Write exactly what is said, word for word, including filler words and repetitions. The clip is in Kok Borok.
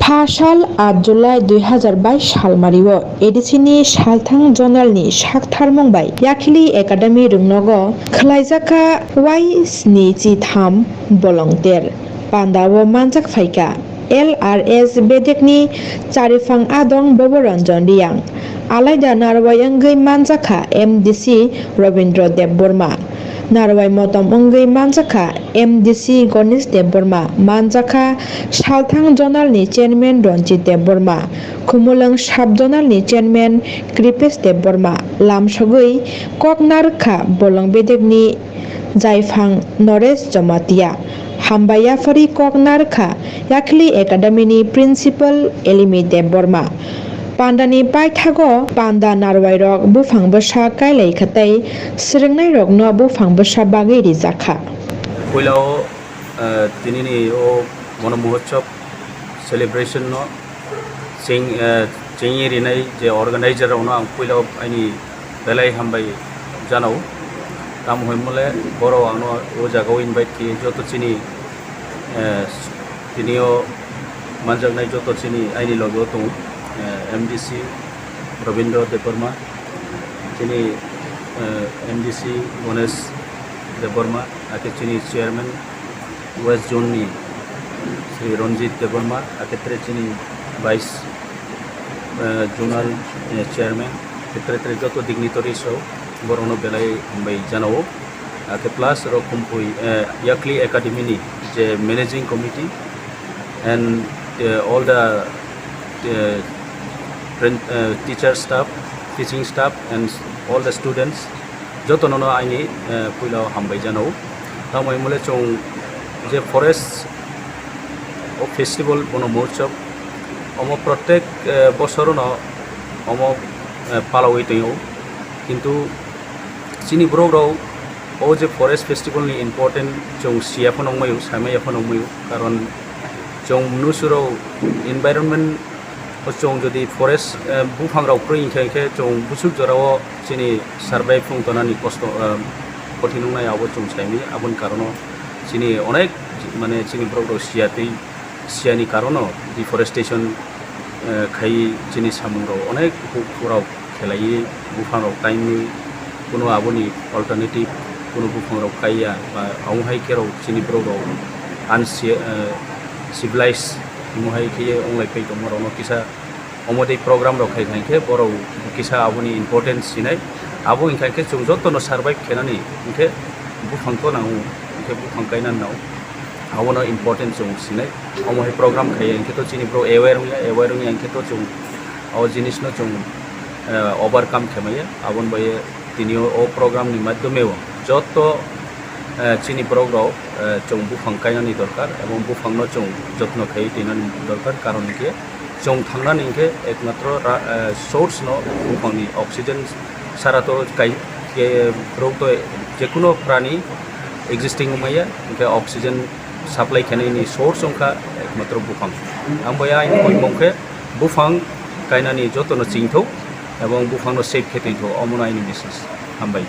Ha sal aat July dui hazar bais salmario A D C ni salthang zonal ni saktharmung bai Yakhli Academy Rungnogo khwlaijakha Y sni chi tham bolong ter. Panda o manjak phaikha L R S bedek ni chariphang adong Bobo Ranjan Riyang. Alaida narwai wngwi manjakha M D C Robindra Debbarma. Narwai motom wngwi manjakha M D C Ganesh Debbarma, manjakha salthang zonal ni chairman Ranjit Debbarma, Khumulwng sub zonal ni chairman Kripesh Debbarma, lamsogwi kok narwkha bolong bedek ni jaiphang Naresh Jamatia. Hambai yaphari kok narwkha Yakhli Academy ni principal Elimi Debbarma. Pandani paithago panda narwairok buphang bwsa kailaikha tei swrwngnairokno buphang bwsa bagwi rijakha. Puilao, eh, tinini o Bono Mahotsav celebration no cheng, eh, chengwi rinai je organizer rokno ang puilao aini belai hambai janao. Tamo hwnmale borok angno o jagao invite khe joto chini, eh, tinio manjaknai joto chini aini loge o tongo, eh, M D C Robindra Debbarma, chini, eh, M D C Ganesh Debbarma, ake chini chairman West Zone ni Sri Ranjit Debbarma, ake tre chini vice, eh, zonal, eh, chairman, ake tre tre joto dignitaries rok borokno belai hambai janao. Ake plus rok kumpui, eh, Yakhli Academy ni je managing committee and, eh, all the, eh, prin-, eh, teacher staff, teaching staff and all the students jotono no aini, eh, puila o hambai janao. Tamo hwnmale chwng je forest o festival Bono Mahotsav omo protek, eh, bosorono omo, eh, palawi tongo. Kintu chini borok rok o je forest festival ni important chwng siya phano wngmaio, saimaya phano wngmaio, karon chwng mnusu rok environment o chwng jodi forest, eh, buphang rok kwrwi hinkhe, hinkhe chwng bwswk jorao chini survive wng tonani kosto, eh, kothin wngnai abo chwng saimaya, aboni karono chini onek mane chini borok rok siya twi siyani karono deforestation, eh, khai chini samungrok onek huk rok khelaiwi buphangrok kainwi kuno aboni alternative kuno buphangrok kaiya ba amo hai khe rok chini borok rok unci-, eh, civilized amo hai khe wnglai pai tongma rokno kisa omo tei program rok khai khai khe borok kisa aboni importance sinai abo hinkha khe chwng jotono survive khenani hinkhe buphang to nango hinkhe buphang kainani nango. Abono important chwng sinai. Omo hai program khaiya hinkhe to chini borok aware wngya, aware wngya hinkhe to chwng o jinisno chwng, eh, overcome khe maya. Aboni bai tini o, o program ni madhyome o joto, eh, chini borok rok, eh, chwng buphang kainani dorkar ebong buphangno chwng jotno khaiwi twinani dorkar, karon hinkhe chwng thangnani hinkhe ekmatro ra-, eh, source no buphangni oxygen sara to kai, ke, borok to jekuno prani existing wngmaya, hinkhe oxygen supply khainani source wngkha ekmatro buphang. Ang bai ayang koimong khe buphang kainani jotono chingthok ebong buphangno save khe tongthok, omono aini message. Hambai.